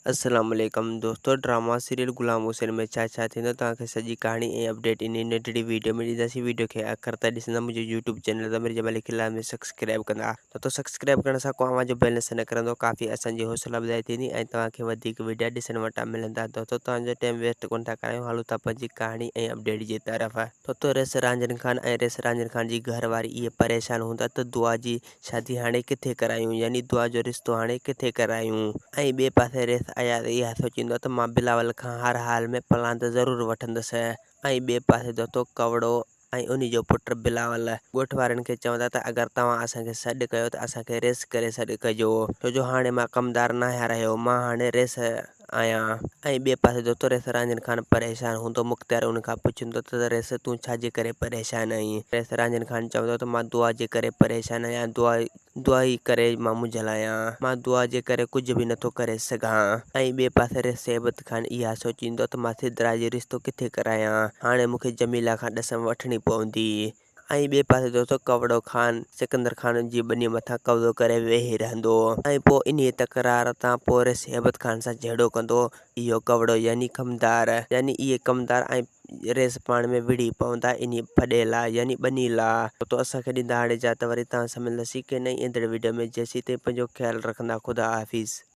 السلام عليڪم دوستو ڊراما سيريل غلام حسين ۾ ڇا ڇا ٿيندو توهان کي سڄي ڪهاڻي ۽ اپڊيٽ انهي ننڍڙي ويڊيو ۾ ڏينداسين ويڊيو کي آخر تائين ڏسندا منهنجو يوٽيوب چينل ضمير جمالي کي لازمي سبسڪرائب ڪندا دوستو سبسڪرائب ڪرڻ سان ڪو اوهان جو بيلنس نه ڪرندو ڪافي اسان جي حوصلا افزائي ٿيندي ۽ توهان کي وڌيڪ ويڊيا ڏسڻ وٽان ملندا دوستو توهان جو ٽائيم ويسٽ ڪون ٿا ڪرايون هلون ٿا پنهنجي ڪهاڻي ۽ اپڊيٽ جي طرف دوستو ريس رانجهن خان ۽ ريس رانجهن خان جي گهر واري اهي پريشان هوندا ته دعا جي شادي هاڻي ڪٿي ڪرايون يعني دعا جو رشتو هاڻي ڪٿي ڪرايون ۽ ٻئي پاسي ريس اياز اها سوچيندو ته مان بلاول کان هر حال ۾ پلاند ضرور وٺندس ۽ ٻئي پاسي دوستو ڪوڙو ۽ انهي جو پٽ بلاول ڳوٺ وارن کي چوندا ته اگر توهان اسان کي سڏ ڪيو ته اسان کي ريس ڪري سڏ ڪجو ڇو جو هاڻي مان ڪمدار ناهيان رهيو مان هاڻي ريس آهيان ۽ ٻئي پاسي دوستو ريس رانجهن خان پريشان هوندو مختيار ان کان پڇندو ته ريس تون ڇا جي ڪري پريشان آهين ريس رانجهن خان چوندو ته مان دعا جي ڪري پريشان آهيان دعا دعا جي ڪري مان منجهيل آهيان مان دعا جي ڪري ڪجهه به نٿو ڪري سگهان ۽ ٻئي پاسي ريس هيبت خان اها سوچيندو ته مان سدرا جي رشتو ڪٿي ڪرايان هاڻي مون کي جميلا کان ڏس وٺڻي پوندي ۽ ٻئي پاسي دوستو ڪوڙو خان سڪندر خان جي ٻنيء مٿان قبضو ڪري ويهي رهندو ۽ پوء انهيء تڪرار تان پوء ريس هيبت خان سان جهيڙو ڪندو. اهو ڪوڙو يعني ڪمدار يعني اهي ڪمدار ۽ ريس پاڻ ۾ وڙهي پوندا انهيء ڦڏي لاء يعني ٻني لاء. تو اسان کي ڏيندا هاڻي جا ته وري توهان سان ملنداسين ڪنهن نئين ايندڙ وڊيو ۾ جيسين تائين پنهنجو خيال رکندا خدا حافظ.